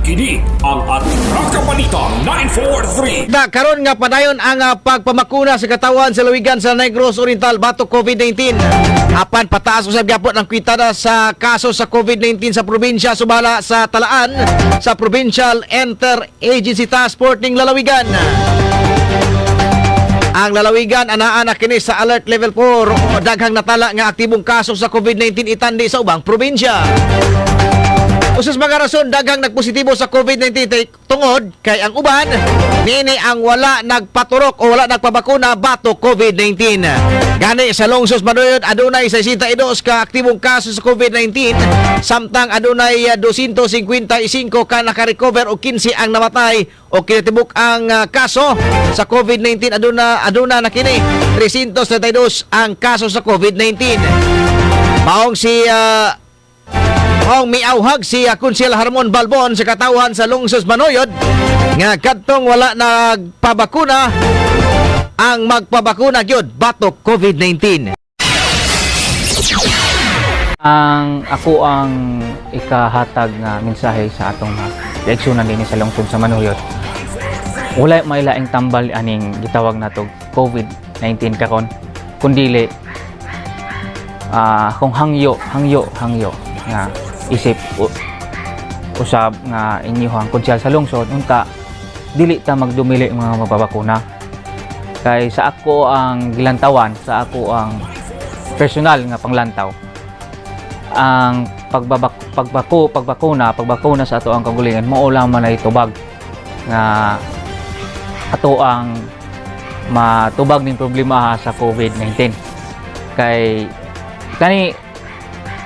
Kini ang Atraka Balita 943. Da karon nga padayon ang pagpamakuna sa katawan sa lalawigan sa Negros Oriental batok COVID-19. Apan pataas usab gyapon ang kwitada sa kaso sa COVID-19 sa probinsya subala sa talaan sa Provincial Interagency Task Force ning lalawigan. Ang lalawigan anaa na kini sa alert level 4 o daghang natala nga aktibong kaso sa COVID-19 itandi sa ubang probinsya. Usas mga rason daghang nagpositibo sa COVID-19 tungod kay ang uban nini ang wala nagpaturok o wala nagpabakuna batok COVID-19. Gani sa Lungsod Manuyod adunay 62 ka aktibong kaso sa COVID-19, samtang adunay 255 ka naka-recover o 15 ang namatay o kinatibuk ang kaso sa COVID-19 aduna na kini 332 ang kaso sa COVID-19. Maong miauhag si Konsehal Harmon Balbon sa katawhan sa Lungsod Manuyod nga kadtong wala nagpabakuna ang magpabakuna gyud batok COVID-19. Ang ako ang ikahatag nga mensahe sa atong mga leksyonan dinhi sa lungsod sa Manuyot. Wala may laing tambal aning gitawag nato COVID-19 karon, kundili kung hangyo, hangyo, hangyo nga isip usab nga inyuhang konsehal sa lungsod, unta dili ta magdumili mga mapabakuna, kay sa ako ang gilantawan, sa ako ang personal nga panglantaw, ang pagbabak pagbako pagbakuna pagbakuna sa ato ang kaugalingon mao lamang ay tubag nga ato ang matubag ning problema sa COVID-19, kay kani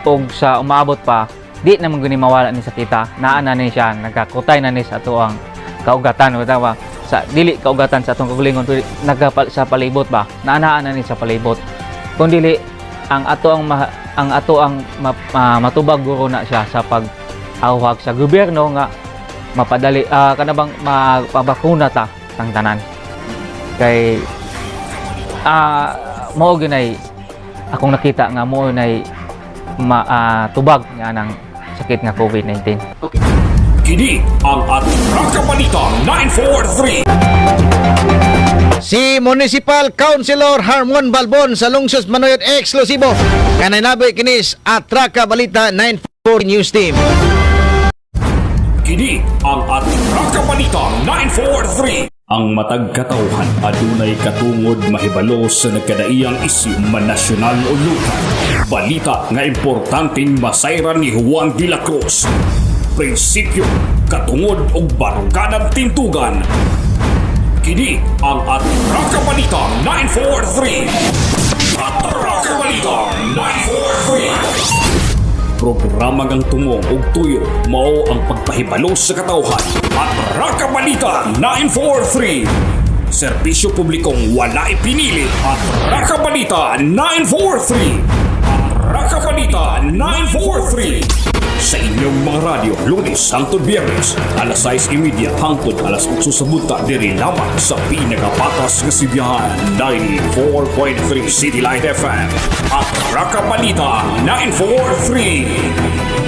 og sa umaabot pa di naman guni mawala ni sa kita. Naa na ni siya, nagakutay na ni sa ato ang kaugatan o ba sa dili kaugatan sa atong kaugalingon, pero nagapal sa palibot ba, naa na ni sa palibot. Kung dili ang ato ang matubag guro na siya sa pag awhag sa gobyerno nga mapadali kana bang mapabakuna ta tang tanan, kay mao ginay akong nakita nga mao nay tubag nga nang sakit nga COVID-19. Kini ang Atraka Balita 943. Si Municipal Councilor Harmon Balbon sa Lungsod Manuyod, eksklusibo. Kanay nabi kinis Atraka Balita 94 News Team. Kini ang Atraka Balita 943. Ang matag katawhan adunay katungod mahibalo sa nagkadaiyang isyu, man nasyonal o lokal. Balita nga importanteng masayran ni Juan de la Cruz. Prinsipyo, katungod ug baruganan tindugan. Kini ang Atraka Balita 943. Atraka Balita 943. Programa ngang tungong ug tuyo mao ang pagpahibalo sa katawhan. Atraka Balita 943. Serbisyo publikong walay pinili. Atraka Balita 943. Atraka Balita 943. Sa inyong mga radyo, Lunes hangtod Biyernes, alas 6:30 hangtod alas 8 sa buntag, diri lamang sa pinakapatas nga sibihan, 94.3 City Light FM. Atraka Balita 943.